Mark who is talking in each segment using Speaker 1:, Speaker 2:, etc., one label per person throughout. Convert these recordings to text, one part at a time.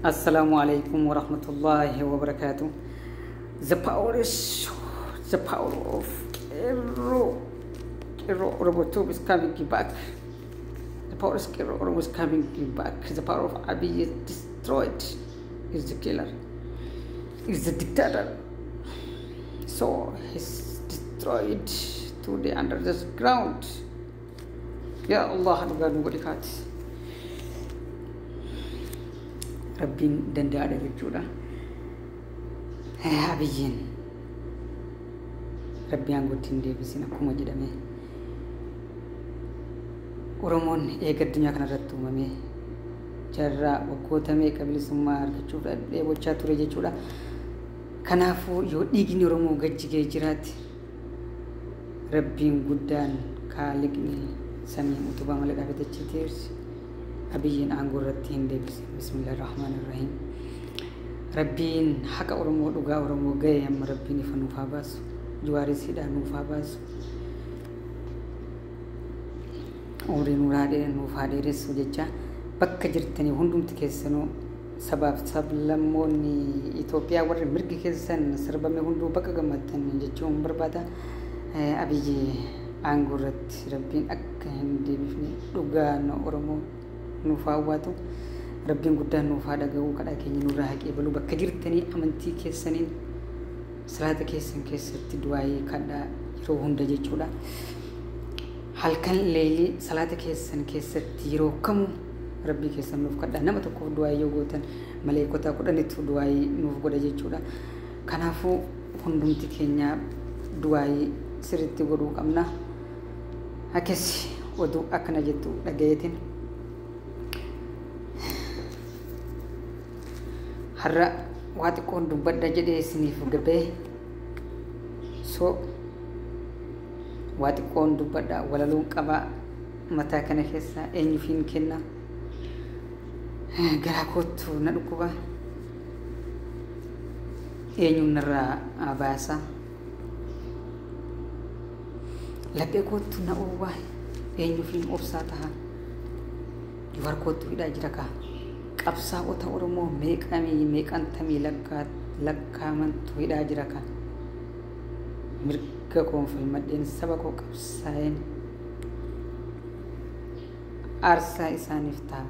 Speaker 1: Assalamu alaikum warahmatullahi wabarakatuh. The power is the power of Qeerroo. Qeerroo Oromo Tube is coming back. The power of Qeerroo Oromo is coming back. The power of Abiy is destroyed. Is the killer. Is the dictator. So he's destroyed today under this ground. Ya Allah, dhugaa nu godhi kaati. Rabbiin danda'aadha jechuudha. Abiyyiin Rabbi aangootti hin deebisin akkuma jedhame. Oromoon eega addunyaa kanarratti uumamee jaarraa waggoota meeqa bilisummaa argachuuf dheebochaa ture jechuudha. Kanaafuu yoo dhiigni Oromoo gajjigee jiraate, Rabbiin guddaan kaaliqni samii utubaa malee dhaabatee teessi Abiyyiin aangoo irratti hin deebisin. Bismillaahi Rahmaani Rahiim. Rabbiin haqa Oromoo, dhugaa Oromoo ga'e amma Rabbiin ifa nuuf haa baasu. Juwaaris hidhaa nuuf haa baasu. Umrii nuuf haa dheeressu jecha bakka jirtanii hundumti keessanuu sabaaf sablammoonni Itoophiyaa warri mirgi keessan sarbame hunduu bakka gammaddan jechuun barbaada. Abiyyi aangoo irratti Rabbiin akka hin deebifne dhugaan Oromoo nuuf haa hawwaatu. Rabbiin guddaan nuuf haa dhaga'u, kadhaa keenya nurraa haa qeebalu. Bakka jirtanii amantii keessaniin salaata keessan keessatti du'aayii kadhaa yeroo hunda jechuudha. Halkan leelii salaata keessan keessatti yeroo kamuu Rabbii keessan nuuf kadhaa. Nama tokkoof du'aayii yoo gootan maleekota 10tu du'aayii nuuf godha jechuudha. Kanaafuu hundumti keenya du'aayii sirriitti godhuu qabna. Akkasi oduu akkana jettu dhagayeetiin. Har'a waa xiqqoon dubbadha jedhee isiniif gabee, so waa xiqqoon dubbadha, walaloon qabaa mataa kana keessa eenyufiin kenna, garaa koottu na dhukkuba, eenyuun narraa baasa, laphee koottu na oowwaa, eenyufiin obsaa taha, Jawaar koottu hidhaa jira kaa. Qabsaa'ota Oromoo meeqamii meeqantamii lakkaamantu hidhaa jira kaa. Mirga koon falmadheen, saba koo qabsaa'een aarsaa isaaniif ta'a.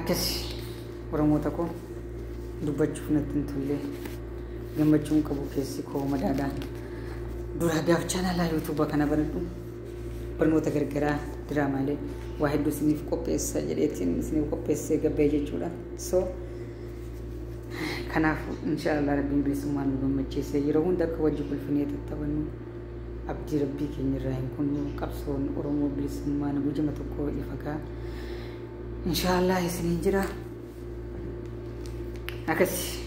Speaker 1: Akkasi Oromoota koo, dubbachuuf natti hin tolle, gammachuun qabu, keessi koo madaadha. Dura gaaf chaanaalaa YouTube kana banadhu barnoota gargaraa, diraamaalee waa hedduu isiniif qopheessa jedheetiin isiniif qopheessee gabbee jechuudha. So kanaaf inshaallah Rabbiin bilisummaan nu gammachiisee yeroo hunda akka wajji kolfinee tattaphannu abdii Rabbii keenya irraa hin kunnu. Qabsoon Oromoo bilisummaan gujima tokko ifa gaa inshaallah isiniin jira. Akkasi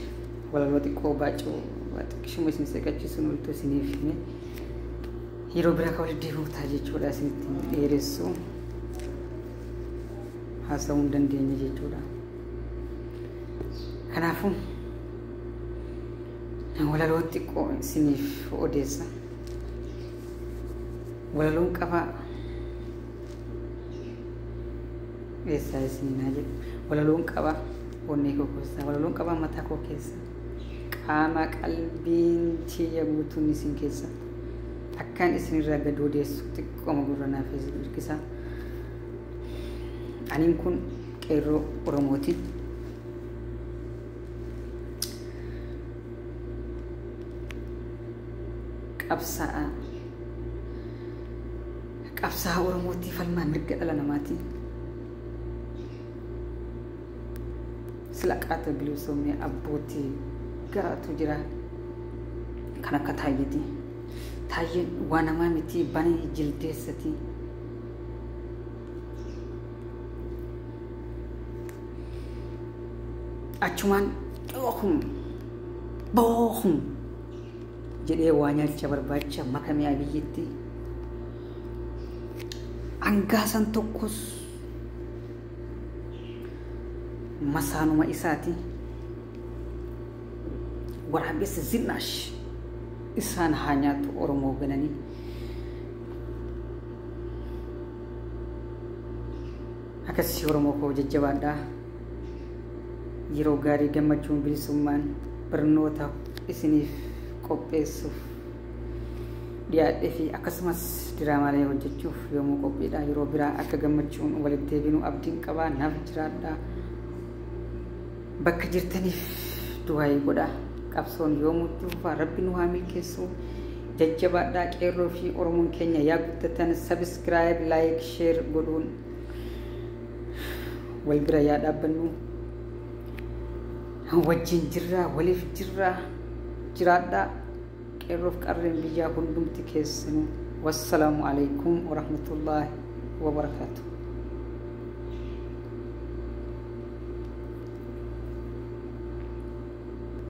Speaker 1: walaloo xiqqoo baacoo xiqqishuma isin seeqachiisuun oltu isiniif hime, yeroo biraa ka walitti deebi'u ta'a jechuudha. Isinitti dheeressu, haasa'uu hin dandeenye jechuudha. Kanaafuu walaloo xiqqoo isiniif odeessa. Walaloon qabaa eessaa isiniin haa jedhu. Walaloon qabaa onnee koo keessaa, walaloon qabaa mataa koo keessa, qaama qalbiin tiyya guutuun isin keessa. Akkaan isinirraa gad odeessu xiqqooma gurra naaf hirkisaa. Aniin kun qeerroo Oromooti. Qabsaa'aa. Qabsaa'aa Oromootii, falmaa mirga dhala namaati. Sila qaata bilisoomee abbootii garaatu jira. Kan akka Taayyeeti. Taayyeen waa namaa miti, banii jildeessati. Achumaan dhoohum boohum jedhee waa nyaacha barbaacha makamee Abiyyitti. Angaasan tokkos masaanuma isaati. Waraabessi Zinnaash isaan haa nyaatu Oromoo gananii. Akkasii Oromoo koo jajjabaadhaa. Yeroo gaarii gammachuun bilisummaan barnoota isiniif qopheessuuf dhiyaadhee fi akkasumas diraamaalee hojjechuuf yoomuu qophiidha. Yeroo biraa akka gammachuun walitti deebinu abdiin qabaa. Naaf jiraadhaa. Bakka jirtaniif du'aayii godhaa. Qabsoon yoomuu itti fufaa. Rabbi nu haa milkeessu. Jajjabaadhaa qeerroo fi Oromoon keenya yaa guddatan. Subscribe, like, share godhuun wal bira yaa dhaabbannu. Wajjin jirraa, waliif jirraa, jiraadhaa. Qeerroof qarreen biyyaa hundumti keessanuu. Wassalaamu alaikum warahmatullaahi wabarakaatu.